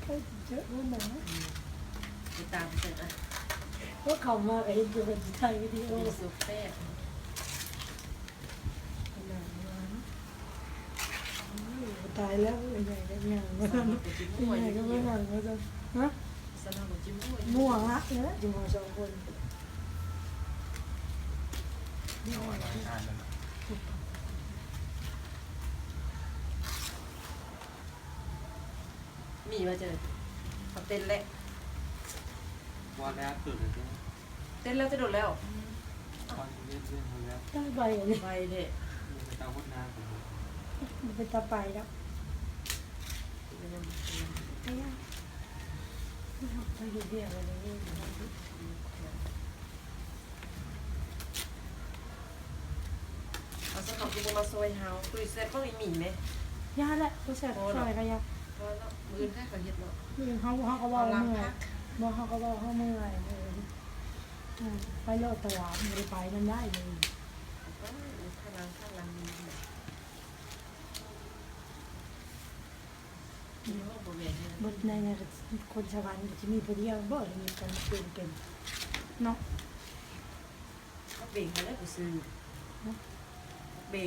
ເອີ ເຈີເບິ່ງນະ ອືມ ໄປຕາມເບິ່ງນະ ພວກເຂົາມາກໍເຫັນຢູ່ ເພິ່ນຖ່າຍວິດີໂອ ກິນຊຸບແຊບ ຕາຍແລ້ວ ເອື້ອຍໃຫຍ່ກັບຫຍັງ ສາວນ້ອຍກໍຈິມົວຢູ່ ເອື້ອຍໃຫຍ່ກັບຫຍັງວ່າຊັ້ນ ຮະ ສາວນ້ອຍກໍຈິມົວຢູ່ ມົວລະ ນີ້ແຫຼະ ຈິມົວສອງຄົນ ເອົາອັນນັ້ນອ່ານນັ້ນ ມີວ່າຈະເອົາເຕັ້ນແຫຼະ ບໍ່ແລ້ວ ເຕັ້ນແລ້ວ ເຕັ້ນແລ້ວ ເຕັ້ນແລ້ວແຕ່ດົນແລ້ວ ອືມ ຕາຍ ໄວແທ້ ໄວແທ້ ໄປຕາຫົດນາ ບໍ່ເປັນຕາໄປດອກ ໄປເຮັດວຽກແລ້ວນີ້ ເອົາ ຊັ້ນເຂົາຄືບໍ່ມາຊ່ອຍເຮົາ ຕຸ້ຍແຊບເບິ່ງອີ່ໝີແມ ຢ່າແຫຼະ ບໍ່ແຊບ ບໍ່ດອກ ຊ່ອຍກໍຢ່າ ພໍເນາະ ມື້ອື່ນໃຫ້ເຂົາເຮັດເນາະ ມື້ອື່ນເຮົາ ເຮົາກໍເວົ້າເມື່ອຍ ບໍ່ ເຮົາກໍເວົ້າເຮົາເມື່ອຍ ມື້ອື່ນ ອືມ ໄປໂລດຕະຫຼາດ ບໍ່ໄດ້ໄປນຳໄດ້ມື້ອື່ນ ໂອ້ຍ ຂ້າງຫຼັງ ຂ້າງຫຼັງນີ້ ບໍ່ແມ່ນ ເບິດໃນ ໃນຄົນສະຫວັນກໍຊິມີຜູ້ດຽວບໍ່ ທີ່ມີການເປັນ ເປັນເນາະ ເຂົາເປັນ ເຂົາໄດ້ໄປຊື້ ເນາະ.